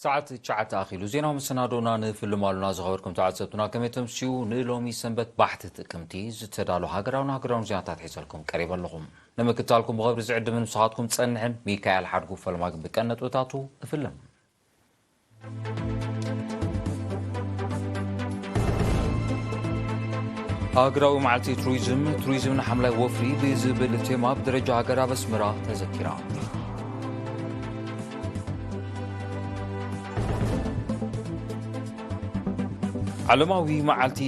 ሰዓት ትሽዓተ ኣኺሉ። ዜናዊ መሰናዶና ንፍልም ኣሉና። ዝኸበርኩም ተዓዘብቱና፣ ከመይ ተምስዩ? ንሎሚ ሰንበት ባሕቲ ጥቅምቲ ዝተዳሎ ሃገራውን ሃገራውን ዜናታት ሒዘልኩም ቀሪበ ኣለኹም። ንምክታልኩም ብኸብሪ ዝዕድምን ምሳኻትኩም ጸንሕን ሚካኤል ሓድጉ። ፈለማ ግን ብቀን ነጥብታቱ ንፍልም። ሃገራዊ መዓልቲ ቱሪዝም፣ ቱሪዝም ንሓምላይ ወፍሪ ብዝብል ቴማ ብደረጃ ሃገር ኣብ ኣስመራ ተዘኪራ። ዓለማዊ መዓልቲ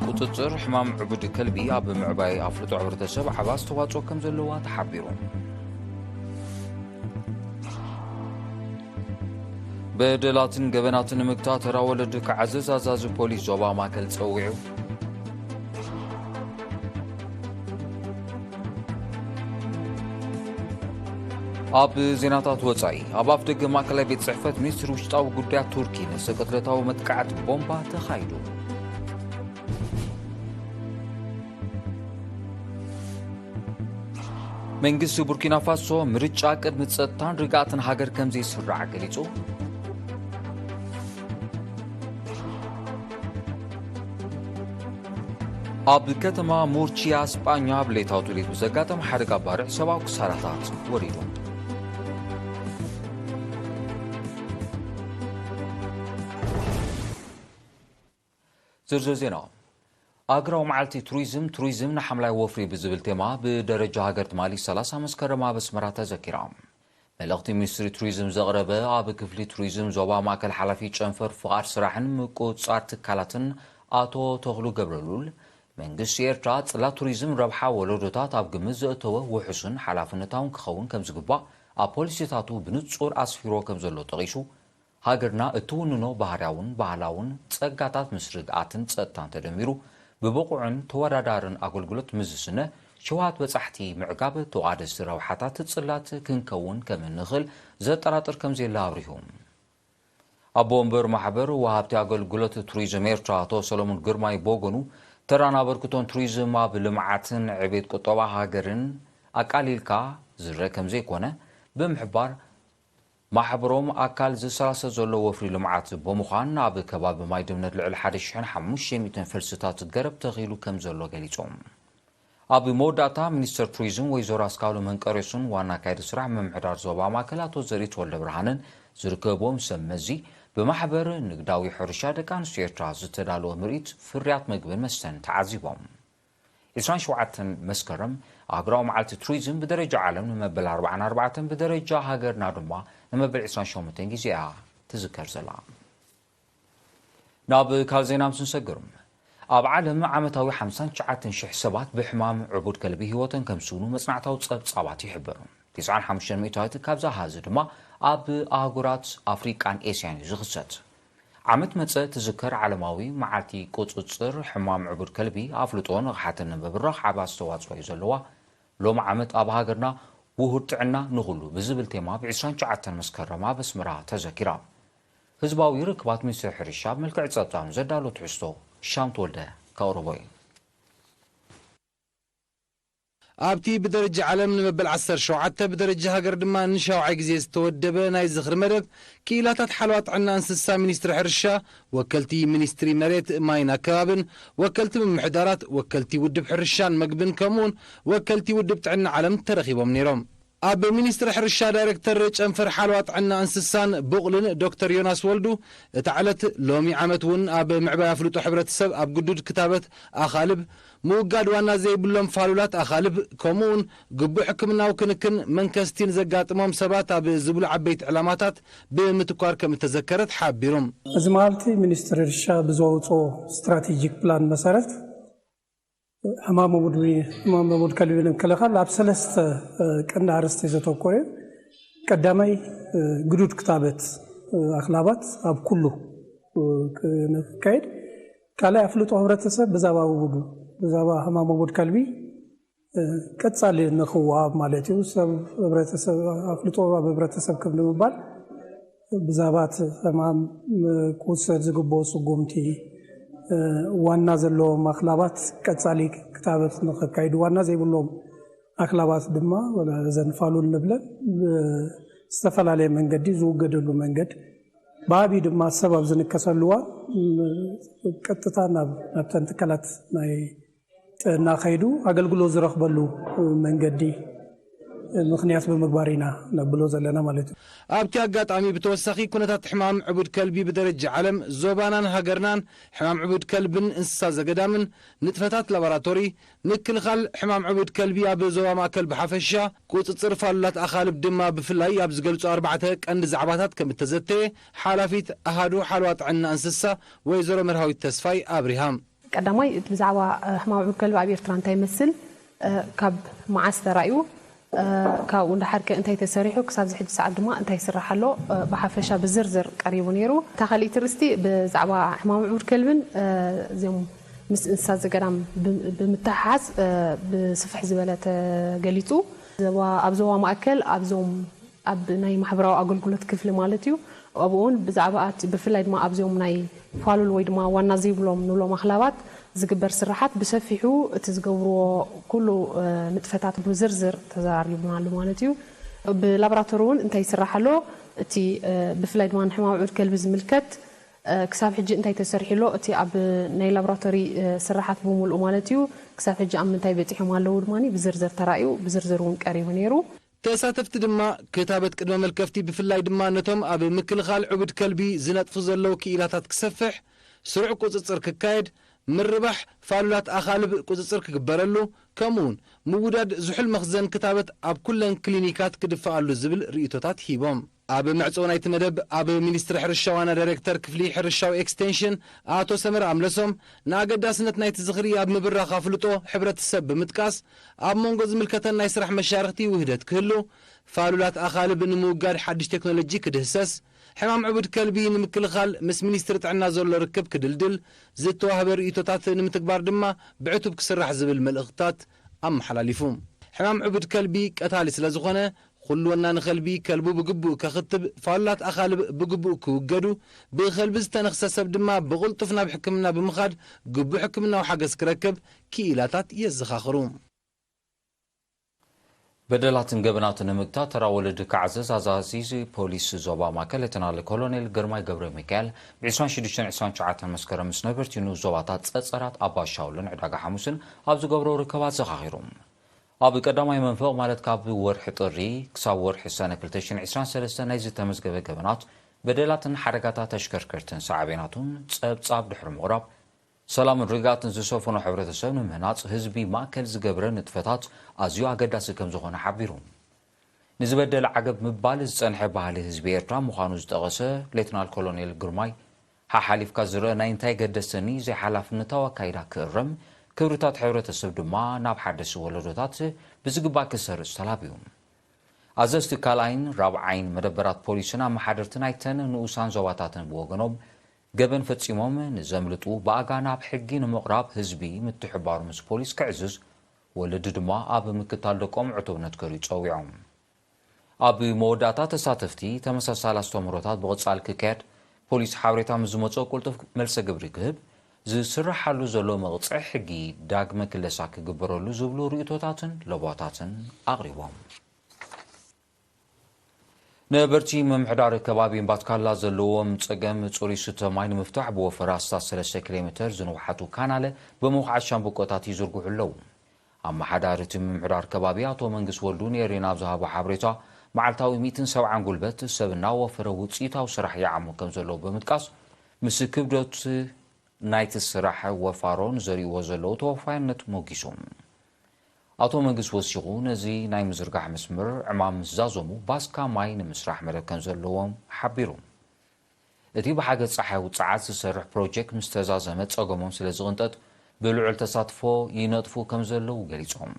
ቁጽጽር ሕማም ዕቡድ ከልቢ ኣብ ምዕባይ ኣፍልጦ ሕብረተሰብ ዓቢ ኣስተዋጽኦ ከም ዘለዋ ተሓቢሩ። በደላትን ገበናትን ንምግታእ ተራ ወለዲ ክዓዝዝ ኣዛዚ ፖሊስ ዞባ ማእከል ጸዊዑ። ኣብ ዜናታት ወጻኢ፣ ኣብ ኣፍደገ ማእከላይ ቤት ጽሕፈት ሚኒስትሪ ውሽጣዊ ጉዳያት ቱርኪ ነፍሰ ቅትለታዊ መጥቃዕቲ ቦምባ ተኻይዱ። መንግስቲ ቡርኪና ፋሶ ምርጫ ቅድሚ ጸጥታን ርግኣትን ሃገር ከም ዘይስራዕ ገሊጹ። ኣብ ከተማ ሙርቺያ ስጳኛ ኣብ ሌታዊ ቱሊት ብዘጋጠመ ሓደጋ ባርዕ ሰብኣዊ ክሳራታት ወሪዱ። ዝርዝር ዜና። ኣግራው መዓልቲ ቱሪዝም፣ ቱሪዝም ንሓምላይ ወፍሪ ብዝብል ቴማ ብደረጃ ሃገር ትማሊ ሰላሳ መስከረም ኣብ ኣስመራ ተዘኪራ። መልእኽቲ ሚኒስትሪ ቱሪዝም ዘቕረበ ኣብ ክፍሊ ቱሪዝም ዞባ ማእከል ሓላፊ ጨንፈር ፍቓድ ስራሕን ምቁጽጻር ትካላትን ኣቶ ተኽሉ ገብረሉል፣ መንግስቲ ኤርትራ ጽላት ቱሪዝም ረብሓ ወለዶታት ኣብ ግምት ዘእተወ ውሑስን ሓላፍነታውን ክኸውን ከም ዝግባእ ኣብ ፖሊሲታቱ ብንጹር ኣስፊሮ ከም ዘሎ ጠቒሱ፣ ሃገርና እትውንኖ ባህርያውን ባህላውን ጸጋታት ምስ ርግኣትን ጸጥታን ተደሚሩ ብብቑዕን ተወዳዳርን ኣገልግሎት ምስ ዝስነ ሽውሃት በጻሕቲ ምዕጋብ ተቓደስቲ ረብሓታት ጽላት ክንከውን ከም እንኽእል ዘጠራጥር ከም ዘየለ ኣብሪሁ። ኣቦ ወንበር ማሕበር ወሃብቲ ኣገልግሎት ቱሪዝም ኤርትራ ኣቶ ሰሎሞን ግርማይ ብወገኑ፣ ተራን ኣበርክቶን ቱሪዝም ኣብ ልምዓትን ዕቤት ቁጠባ ሃገርን ኣቃሊልካ ዝረእ ከም ዘይኮነ ብምሕባር፣ ማሕበሮም ኣካል ዝሰላሰል ዘሎ ወፍሪ ልምዓት ብምዃን፣ ኣብ ከባቢ ማይ ድምነት ልዕሊ ሓደ ሽሕን ሓሙሽተ ሚእትን ፈልስታት ገረብ ተኺሉ ከም ዘሎ ገሊጾም። ኣብ መወዳእታ፣ ሚኒስተር ቱሪዝም ወይዘሮ ኣስካሉ መንቀሬሱን ዋና ኣካያዲ ስራሕ ምምሕዳር ዞባ ማእከል ኣቶ ዘርኢት ወልደ ብርሃንን ዝርከብዎም ሰብ መዚ፣ ብማሕበር ንግዳዊ ሕርሻ ደቂ ኣንስትዮ ኤርትራ ዝተዳለወ ምርኢት ፍርያት መግብን መስተን ተዓዚቦም። ዕስራን ሸውዓተን መስከረም ኣህጉራዊ መዓልቲ ቱሪዝም ብደረጃ ዓለም ንመበል ኣርባዓን ኣርባዕተን፣ ብደረጃ ሃገርና ድማ ንመበል ዕስራን ሸሞንተን ግዜ እያ ትዝከር ዘላ። ናብ ካልእ ዜና ምስ ንሰግር፣ ኣብ ዓለም ዓመታዊ ሓምሳን ትሽዓተን ሽሕ ሰባት ብሕማም ዕቡድ ከልቢ ህይወተን ከም ዝስውኑ መጽናዕታዊ ጸብጻባት ይሕብር። ትስዓን ሓሙሽተን ሚእታዊት ካብዛ ኣሃዝ ድማ ኣብ ኣህጉራት ኣፍሪቃን ኤስያን እዩ ዝኽሰት። ዓመት መጸ ትዝከር ዓለማዊ መዓልቲ ቁጽጽር ሕማም ዕቡድ ከልቢ ኣፍልጦ ንቕሓትን ንምብራኽ ዓቢ ኣስተዋጽኦ እዩ ዘለዋ። ሎሚ ዓመት ኣብ ሃገርና ውሁድ ጥዕና ንኹሉ ብዝብል ቴማ ብ ዕስራን ትሽዓተን መስከረም ኣብ ኣስመራ ተዘኪራ። ህዝባዊ ርክባት ሚኒስትሪ ሕርሻ ብመልክዕ ጸብጻብ ዘዳሎ ትሕዝቶ ሻም ተወልደ ከቕርቦ እዩ። ኣብቲ ብደረጃ ዓለም ንመበል ዓሰርተ ሸውዓተ፣ ብደረጃ ሃገር ድማ ንሻውዓይ ግዜ ዝተወደበ ናይ ዝኽሪ መደብ፣ ክኢላታት ሓለዋ ጥዕና እንስሳ ሚኒስትሪ ሕርሻ፣ ወከልቲ ሚኒስትሪ መሬት፣ ማይን ኣከባብን፣ ወከልቲ ምምሕዳራት፣ ወከልቲ ውድብ ሕርሻን መግብን፣ ከምኡውን ወከልቲ ውድብ ጥዕና ዓለም ተረኺቦም ነይሮም። ኣብ ሚኒስትሪ ሕርሻ ዳይሬክተር ጨንፈር ሓለዋ ጥዕና እንስሳን ብቑልን ዶክተር ዮናስ ወልዱ፣ እታ ዕለት ሎሚ ዓመት እውን ኣብ ምዕባይ ኣፍልጦ ሕብረተሰብ ኣብ ግዱድ ክታበት ኣኻልብ፣ ምውጋድ ዋና ዘይብሎም ፋሉላት ኣኻልብ፣ ከምኡውን ግቡእ ሕክምናዊ ክንክን መንከስቲ ንዘጋጥሞም ሰባት ኣብ ዝብሉ ዓበይቲ ዕላማታት ብምትኳር ከም እተዘከረት ሓቢሩ። እዚ መዓልቲ ሚኒስትሪ ሕርሻ ብዘውፅኦ ስትራቴጂክ ፕላን መሰረት ሕማም ዕቡድ፣ ሕማም ዕቡድ ከልቢ ንምክልኻል ኣብ ሰለስተ፣ እ፣ ቀንዲ ኣርእስቲ ዘተኮረ እዩ። ቀዳማይ፣ እ፣ ግዱድ ክታበት፣ እ፣ ኣኽላባት ኣብ ኩሉ፣ እ፣ ክ-፣ ንክካየድ። ካልኣይ ኣፍልጦ ሕብረተሰብ ብዛዕባ ዕቡዱ፣ ብዛዕባ ሕማም ዕቡድ ከልቢ፣ እ፣ ቀጻሊ ንኽወሃብ ማለት እዩ። ሰብ ሕብረተሰብ፣ ኣፍልጦ ኣብ ሕብረተሰብ ከም ንምባል ብዛዕባ እቲ ሕማም ክውሰድ ዝግብኦ ስጉምቲ፣ እ፣ ዋና ዘለዎም ኣኽላባት ቀጻሊ ክታበት ንኸካይዱ፣ ዋና ዘይብሎም ኣኽላባት ድማ ወላ እዘን ፋሉል ንብለን ብዝተፈላለየ መንገዲ ዝውገደሉ መንገድ ብዓብዩ ድማ ሰብ ኣብ ዝንከሰሉ እዋን፣ ም፣ ቀጥታ ናብ፣ ናብተን ትካላት ናይ ጥዕና ከይዱ ኣገልግሎት ዝረኽበሉ መንገዲ ምኽንያት ብምግባር ኢና ነብሎ ዘለና ማለት እዩ። ኣብቲ ኣጋጣሚ ብተወሳኺ ኩነታት ሕማም ዕቡድ ከልቢ ብደረጃ ዓለም፣ ዞባናን ሃገርናን፣ ሕማም ዕቡድ ከልብን እንስሳ ዘገዳምን፣ ንጥፈታት ላቦራቶሪ፣ ምክልኻል ሕማም ዕቡድ ከልቢ ኣብ ዞባ ማእከል ብሓፈሻ፣ ቁጽጽር ፋሉላት ኣኻልብ ድማ ብፍላይ ኣብ ዝገልጹ ኣርባዕተ ቀንዲ ዛዕባታት ከም እተዘተየ ሓላፊት ኣሃዱ ሓለዋ ጥዕና እንስሳ ወይዘሮ መርሃዊት ተስፋይ ኣብሪሃ። ቀዳማይ፣ ብዛዕባ፣ እ፣ ሕማም ዕቡድ ከልቢ ኣብ ኤርትራ እንታይ ይመስል፣ እ፣ ካብ መዓስ ተራእዩ፣ እ፣ ካብኡ እንዳሓር ከ እንታይ ተሰሪሑ፣ ክሳብ እዚ ሕጂ ሰዓት ድማ እንታይ ይስራሕ ኣሎ፣ እ፣ ብሓፈሻ ብዝርዝር ቀሪቡ ነይሩ። እታ ካልኣይቲ ርእስቲ ብዛዕባ ሕማም ዕቡድ ከልብን፣ እ፣ እዚኦም ምስ እንስሳ ዘገዳም ብ-፣ ብምትሕሓዝ፣ እ፣ ብስፍሕ ዝበለ ተገሊጹ። ዞባ፣ ኣብ ዞባ ማእከል ኣብዞም ኣብ ናይ ማሕበራዊ ኣገልግሎት ክፍሊ ማለት እዩ። ኣብኡ እውን ብዛዕባ እቲ ብፍላይ ድማ ኣብዚኦም ናይ ፋሉል ወይ ድማ ዋና ዘይብሎም ንብሎም ኣኽላባት ዝግበር ስራሓት ብሰፊሑ እቲ ዝገብርዎ ኩሉ፣ እ፣ ንጥፈታት ብዝርዝር ተዘራሪቡናሉ ማለት እዩ። ብላቦራቶሪ እውን እንታይ ይስራሕ ኣሎ፣ እቲ፣ እ፣ ብፍላይ ድማ ንሕማም ዕቡድ ከልቢ ዝምልከት፣ እ፣ ክሳብ ሕጂ እንታይ ተሰሪሑ ኣሎ፣ እቲ ኣብ ናይ ላቦራቶሪ፣ እ፣ ስራሓት ብምሉኡ ማለት እዩ፣ ክሳብ ሕጂ ኣብ ምንታይ በፂሖም ኣለዉ ድማ ብዝርዝር ተራእዩ፣ ብዝርዝር እውን ቀሪቡ ነይሩ። ተሳተፍቲ ድማ ክታበት ቅድመ መልከፍቲ ብፍላይ ድማ ነቶም ኣብ ምክልኻል ዕቡድ ከልቢ ዝነጥፉ ዘለዉ ክኢላታት ክሰፍሕ፣ ስሩዕ ቁጽጽር ክካየድ፣ ምርባሕ ፋሉላት ኣኻልብ ቁጽጽር ክግበረሉ፣ ከምኡውን ምውዳድ ዝሑል መኽዘን ክታበት ኣብ ኩለን ክሊኒካት ክድፈኣሉ ዝብል ርእይቶታት ሂቦም። ኣብ መዕጾ ናይቲ መደብ ኣብ ሚኒስትሪ ሕርሻ ዋና ዳይሬክተር ክፍሊ ሕርሻዊ ኤክስቴንሽን ኣቶ ሰመረ ኣምለሶም ንኣገዳስነት ናይቲ ዝኽሪ ኣብ ምብራኽ ኣፍልጦ ሕብረተሰብ ብምጥቃስ ኣብ መንጎ ዝምልከተን ናይ ስራሕ መሻርኽቲ ውህደት ክህሉ፣ ፋሉላት ኣኻልብ ንምውጋድ ሓድሽ ቴክኖሎጂ ክድህሰስ፣ ሕማም ዕቡድ ከልቢ ንምክልኻል ምስ ሚኒስትሪ ጥዕና ዘሎ ርክብ ክድልድል፣ ዝተዋህበ ርእይቶታት ንምትግባር ድማ ብዕቱብ ክስራሕ ዝብል መልእኽትታት ኣመሓላሊፉ። ሕማም ዕቡድ ከልቢ ቀታሊ ስለ ዝኾነ፣ ኩሉ ወናኒ ከልቢ ከልቡ ብግቡእ ከኽትብ፣ ፋሉላት ኣኻልብ ብግቡእ ክውገዱ፣ ብኸልቢ ዝተነኽሰ ሰብ ድማ ብቕልጡፍ ናብ ሕክምና ብምኻድ ግቡእ ሕክምናዊ ሓገዝ ክረክብ ክኢላታት የዘኻኽሩ። በደላትን ገበናትን ንምግታት ተራ ወለዲ ክዓዘዝ ኣዛዚ ፖሊስ ዞባ ማእከል ሌተናል ኮሎኔል ግርማይ ገብረ ሚካኤል ብ ዕስራን ሽዱሽተን ዕስራን ትሽዓተን መስከረም ምስ ነበርቲ ንኡስ ዞባታት ጸጸራት ኣባሻውልን ዕዳጋ ሓሙስን ኣብ ዝገብሮ ርክባት ዘኻኺሩ። ኣብ ቀዳማይ መንፈቕ ማለት ካብ ወርሒ ጥሪ ክሳብ ወርሒ ሰነ ክልተ ሽሕን ዕስራን ሰለስተን ናይ ዝተመዝገበ ገበናት፣ በደላትን ሓደጋታት ተሽከርከርትን ሳዕቤናቱን ጸብጻብ ድሕሪ ምቕራብ፣ ሰላምን ርግኣትን ዝሰፈኖ ሕብረተሰብ ንምህናጽ ህዝቢ ማእከል ዝገብረ ንጥፈታት ኣዝዩ ኣገዳሲ ከም ዝኾነ ሓቢሩ። ንዝበደለ ዓገብ ምባል ዝጸንሐ ባህሊ ህዝቢ ኤርትራ ምዃኑ ዝጠቐሰ ሌተናል ኮሎኔል ግርማይ፣ ሓሓሊፍካ ዝረአ ናይ እንታይ ገደሰኒ ዘይሓላፍነታዊ ኣካይዳ ክእረም፣ ክብርታት ሕብረተሰብ ድማ ናብ ሓደስቲ ወለዶታት ብዝግባእ ክሰርጽ ተላብዩ። ኣዘዝቲ ካልኣይን ራብዓይን መደበራት ፖሊስን ኣመሓደርቲ ናይተን ንኡሳን ዞባታትን ብወገኖም፣ ገበን ፈጺሞም ንዘምልጡ ብኣጋ ናብ ሕጊ ንምቕራብ ህዝቢ ምትሕብባሩ ምስ ፖሊስ ክዕዝዝ፣ ወለዲ ድማ ኣብ ምክታል ደቆም ዕቱብነት ከርእዩ ጸዊዖም። ኣብ መወዳእታ ተሳተፍቲ ተመሳሳሊ ኣስተምህሮታት ብቐጻሊ ክካየድ፣ ፖሊስ ሓበሬታ ምስ ዝመጾ ቅልጡፍ መልሰ ግብሪ ክህብ፣ ዝስራሓሉ ዘሎ መቕጽዒ ሕጊ ዳግመ ክለሳ ክግበረሉ ዝብሉ ርእይቶታትን ለበዋታትን ኣቕሪቦም። ነበርቲ ምምሕዳር ከባቢ እምባትካላ ዘለዎም ጸገም ጽሩይ ስተ ማይ ንምፍታሕ ብወፈራ ኣስታት ሰለስተ ኪሎ ሜተር ዝንውሓቱ ካናለ ብምኹዓት ሻምብቆታት ይዝርግሑ ኣለዉ። ኣመሓዳሪ እቲ ምምሕዳር ከባቢ ኣቶ መንግስ ወልዱ ንኤሬና ኣብ ዝሃቦ ሓበሬታ፣ መዓልታዊ ሚእትን ሰብዓን ጉልበት ሰብ እናወፈረ ውጽኢታዊ ስራሕ ይዓሙ ከም ዘለዉ ብምጥቃስ፣ ምስ ክብደት ናይቲ ስራሕ ወፋሮ ንዘርእይዎ ዘለዉ ተወፋይነት ሞጊሱ። ኣቶ መንግስ ወሲኹ፣ ነዚ ናይ ምዝርጋሕ መስመር ዕማም ምስ ዛዘሙ፣ ባስካ ማይ ንምስራሕ መደብ ከም ዘለዎም ሓቢሩ። እቲ ብሓገዝ ጸሓይ ውጽዓት ዝሰርሕ ፕሮጀክት ምስ ተዛዘመ ጸገሞም ስለ ዝቕንጠጥ፣ ብልዑል ተሳትፎ ይነጥፉ ከም ዘለዉ ገሊጾም።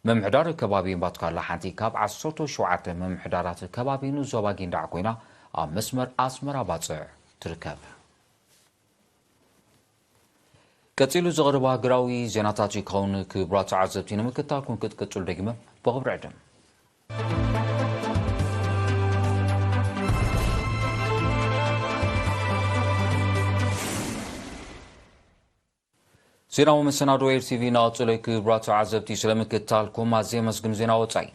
ምምሕዳር ከባቢ እምባትካላ ሓንቲ ካብ ዓሰርተ ሸውዓተ ምምሕዳራት ከባቢ ንዞባ ጊንዳዕ ኮይና፣ ኣብ መስመር ኣስመራ ባጽዕ ትርከብ። ቀጺሉ ዝቐርብ ሃገራዊ ዜናታት ይኸውን። ክቡራት ተዓዘብቲ፣ ንምክትታልኩም ክትቅጽሉ ደጊመ ብኽብሪ ዕድም። ዜናዊ መሰናዶ ኤር ቲቪ እናቐጸለ። ክቡራት ተዓዘብቲ፣ ስለምክትታልኩም ኣዝየ ኣመስግን። ዜና ወጻኢ።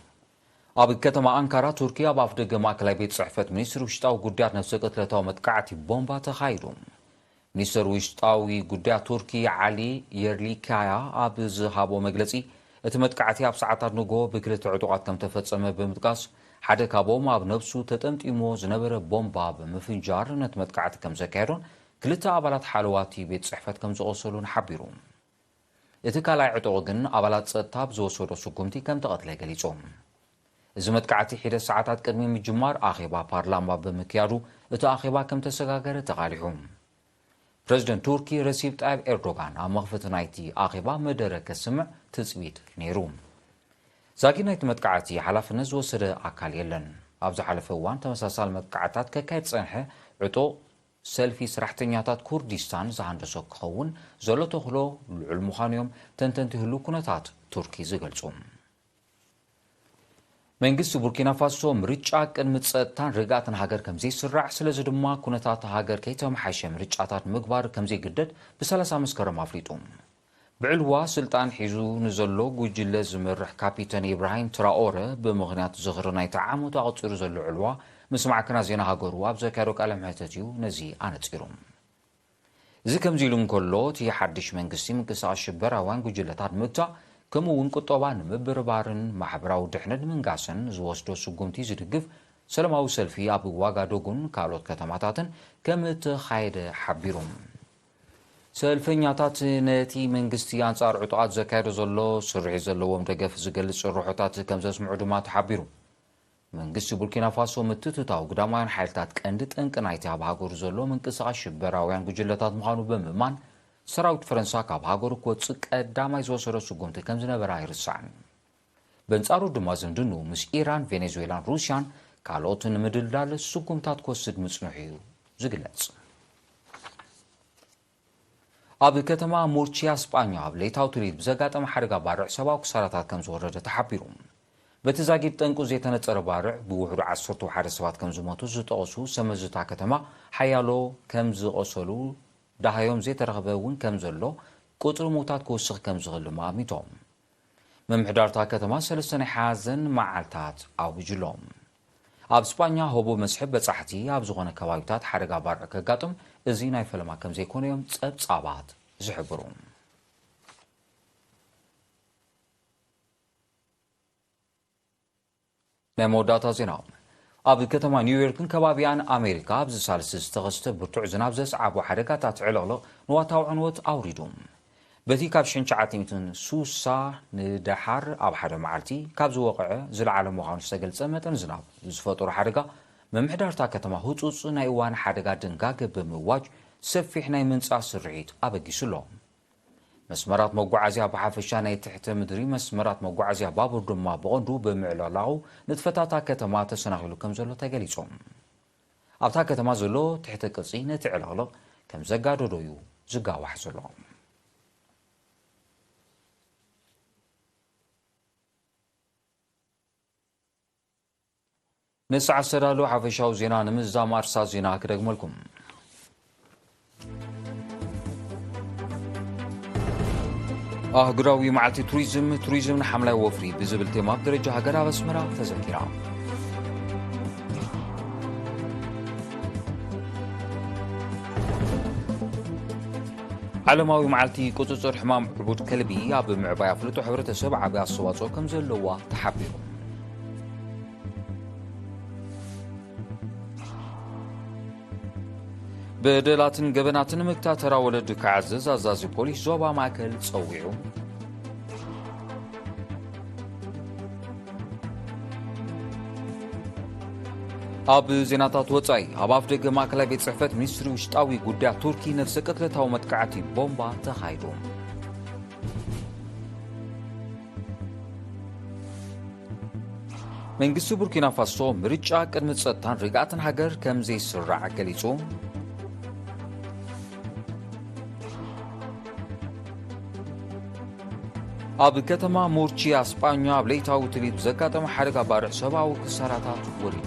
ኣብ ከተማ ኣንካራ ቱርኪ ኣብ ኣፍደገ ማእከላይ ቤት ጽሕፈት ሚኒስትሪ ውሽጣዊ ጉዳያት ነፍሰ ቅትለታዊ መጥቃዕቲ ቦምባ ተኻይዱ። ሚኒስተር ውሽጣዊ ጉዳያት ቱርኪ ዓሊ የርሊካያ ኣብ ዝሃቦ መግለጺ፣ እቲ መጥቃዕቲ ኣብ ሰዓታት ንግሆ ብክልተ ዕጡቓት ከም ተፈጸመ ብምጥቃስ፣ ሓደ ካብኦም ኣብ ነብሱ ተጠምጢሞ ዝነበረ ቦምባ ብምፍንጃር ነቲ መጥቃዕቲ ከም ዘካየዶን ክልተ ኣባላት ሓለዋቲ ቤት ጽሕፈት ከም ዝቖሰሉን ሓቢሩ። እቲ ካልኣይ ዕጡቕ ግን ኣባላት ጸጥታ ኣብ ዝወሰዶ ስጉምቲ ከም ተቐትለ ገሊጹ። እዚ መጥቃዕቲ ሒደት ሰዓታት ቅድሚ ምጅማር ኣኼባ ፓርላማ ብምክያዱ፣ እቲ ኣኼባ ከም ተሰጋገረ ተቓሊሑ። ፕረዚደንት ቱርኪ ረሲብ ጣይብ ኤርዶጋን ኣብ መኽፈቲ ናይቲ ኣኼባ መደረ ከስምዕ ትጽቢት ነይሩ። ዛጊድ ናይቲ መጥቃዕቲ ሓላፍነት ዝወሰደ ኣካል የለን። ኣብ ዝሓለፈ እዋን ተመሳሳሊ መጥቃዕትታት ከካየድ ዝጸንሐ ዕጡቕ ሰልፊ ሰራሕተኛታት ኩርዲስታን ዝሃንደሶ ክኸውን ዘሎ ተኽእሎ ልዑል ምዃኑ እዮም ተንተንቲ ህሉው ኩነታት ቱርኪ ዝገልጹ። መንግስቲ ቡርኪና ፋሶ ምርጫ ቅድሚ ጸጥታን ርግኣትን ሃገር ከም ዘይስራዕ፣ ስለዚ ድማ ኩነታት ሃገር ከይተመሓሸ ምርጫታት ምግባር ከም ዘይግደድ ብ30 መስከረም ኣፍሊጡ። ብዕልዋ ስልጣን ሒዙ ንዘሎ ጉጅለ ዝመርሕ ካፒተን ኢብራሂም ትራኦረ ብምኽንያት ዝኽሪ ናይቲ ዓመቱ ኣቕጺሩ ዘሎ ዕልዋ ምስ ማዕከናት ዜና ሃገሩ ኣብ ዘካየዶ ቃለ መሕተት እዩ ነዚ ኣነጺሩ። እዚ ከምዚ ኢሉ እንከሎ፣ እቲ ሓድሽ መንግስቲ ምንቅስቓስ ሽበራውያን ጉጅለታት ንምግታእ፣ ከምኡ እውን ቁጠባ ንምብርባርን ማሕበራዊ ድሕነት ንምንጋስን ዝወስዶ ስጉምቲ ዝድግፍ ሰላማዊ ሰልፊ ኣብ ዋጋዶጉን ካልኦት ከተማታትን ከም እተኻየደ ሓቢሩ። ሰልፈኛታት ነቲ መንግስቲ ኣንጻር ዕጡቓት ዘካየዶ ዘሎ ስርሒት ዘለዎም ደገፍ ዝገልጽ ጭርሖታት ከም ዘስምዑ ድማ ተሓቢሩ። መንግስቲ ቡርኪና ፋሶ ምትእትታው ግዳማውያን ሓይልታት ቀንዲ ጠንቂ ናይቲ ኣብ ሃገሩ ዘሎ ምንቅስቓስ ሽበራውያን ጉጅለታት ምዃኑ ብምእማን፣ ሰራዊት ፈረንሳ ካብ ሃገሩ ክወጽእ ቀዳማይ ዝወሰዶ ስጉምቲ ከም ዝነበረ ኣይርሳዕን። በንጻሩ ድማ ዝምድንኡ ምስ ኢራን፣ ቬኔዙዌላን ሩስያን ካልኦትን ንምድልዳል ስጉምታት ክወስድ ምጽንሑ እዩ ዝግለጽ። ኣብ ከተማ ሙርቺያ ስጳኛ ኣብ ለይታዊ ትርኢት ብዘጋጠመ ሓደጋ ባርዕ ሰብኣዊ ክሳራታት ከም ዝወረደ ተሓቢሩ። በቲ ዛጊድ ጠንቁ ዘይተነጸረ ባርዕ ብውሕዱ ዓሰርተ ሓደ ሰባት ከም ዝሞቱ ዝጠቐሱ ሰመዝታ ከተማ፣ ሓያሎ ከም ዝቖሰሉ፣ ደሃዮም ዘይተረኽበ እውን ከም ዘሎ፣ ቁጽሪ ምውታት ክውስኽ ከም ዝኽእል ድማ ኣሚቶም። ምምሕዳርታ ከተማ ሰለስተ ናይ ሓዘን መዓልታት ኣዊጅሎም። ኣብ ስጳኛ ህቡብ መስሕብ በጻሕቲ ኣብ ዝኾነ ከባቢታት ሓደጋ ባርዕ ከጋጥም፣ እዚ ናይ ፈለማ ከም ዘይኮነ እዮም ጸብጻባት ዝሕብሩ። ናይ መወዳእታ ዜና። ኣብ ከተማ ኒውዮርክን ከባቢኣን ኣሜሪካ ኣብዚ ሳልስቲ ዝተኸስተ ብርቱዕ ዝናብ ዘስዓቦ ሓደጋታት ዕልቕልቕ ንዋታዊ ዕንወት ኣውሪዱ። በቲ ካብ ሽሕን ትሽዓተ ሚእትን ስሳ ንደሓር ኣብ ሓደ መዓልቲ ካብ ዝወቕዐ ዝለዓለ ምዃኑ ዝተገልጸ መጠን ዝናብ ዝፈጠሮ ሓደጋ፣ ምምሕዳርታ ከተማ ህጹጽ ናይ እዋን ሓደጋ ድንጋገ ብምእዋጅ ሰፊሕ ናይ ምንጻህ ስርሒት ኣበጊሱ ኣሎ። መስመራት መጓዓዝያ ብሓፈሻ ናይ ትሕተ ምድሪ መስመራት መጓዓዝያ ባቡር ድማ ብቐንዱ ብምዕላላቑ ንጥፈታታ ከተማ ተሰናኺሉ ከም ዘሎ ተገሊጹ። ኣብታ ከተማ ዘሎ ትሕተ ቅርጺ ነቲ ዕልቕልቕ ከም ዘጋደዶ እዩ ዝጋዋሕ ዘሎ። ንሰዓት ዝተዳለወ ሓፈሻዊ ዜና ንምዝዛም ኣርሳ ዜና ክደግመልኩም። ኣህጉራዊ መዓልቲ ቱሪዝም፣ ቱሪዝም ንሓምላይ ወፍሪ ብዝብል ቴማ ኣብ ደረጃ ሃገር ኣብ ኣስመራ ተዘኪራ። ዓለማዊ መዓልቲ ቁጽጽር ሕማም ዕቡድ ከልቢ ኣብ ምዕባይ ኣፍልጦ ሕብረተሰብ ዓቢ ኣስተዋጽኦ ከም ዘለዋ ተሓቢሩ። በደላትን ገበናትን ንምግታ ተራ ወለዲ ክዓዝዝ ኣዛዚ ፖሊስ ዞባ ማእከል ጸዊዑ። ኣብ ዜናታት ወጻኢ፣ ኣብ ኣፍደገ ማእከላይ ቤት ጽሕፈት ሚኒስትሪ ውሽጣዊ ጉዳያት ቱርኪ ነፍሰ ቅትለታዊ መጥቃዕቲ ቦምባ ተኻይዱ። መንግስቲ ቡርኪና ፋሶ ምርጫ ቅድሚ ጸጥታን ርግኣትን ሃገር ከም ዘይስራዕ ገሊጹ። ኣብ ከተማ ሙርቺያ ስጳኛ ኣብ ለይታዊ ትርኢት ብዘጋጠመ ሓደጋ ባርዕ ሰብኣዊ ክሳራታት ወሪዱ።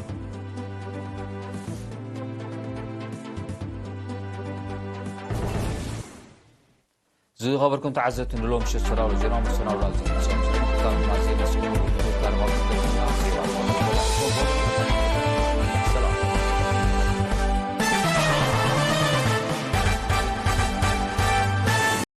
ዝኸበርኩም ተዓዘብቲ፣ ንሎም ምሸት ዝተዳለዉ ዜና መሰናዶ ኣብዚ ይፍጸም። ዝምልከታ ድማ ዜና ስፖርት፣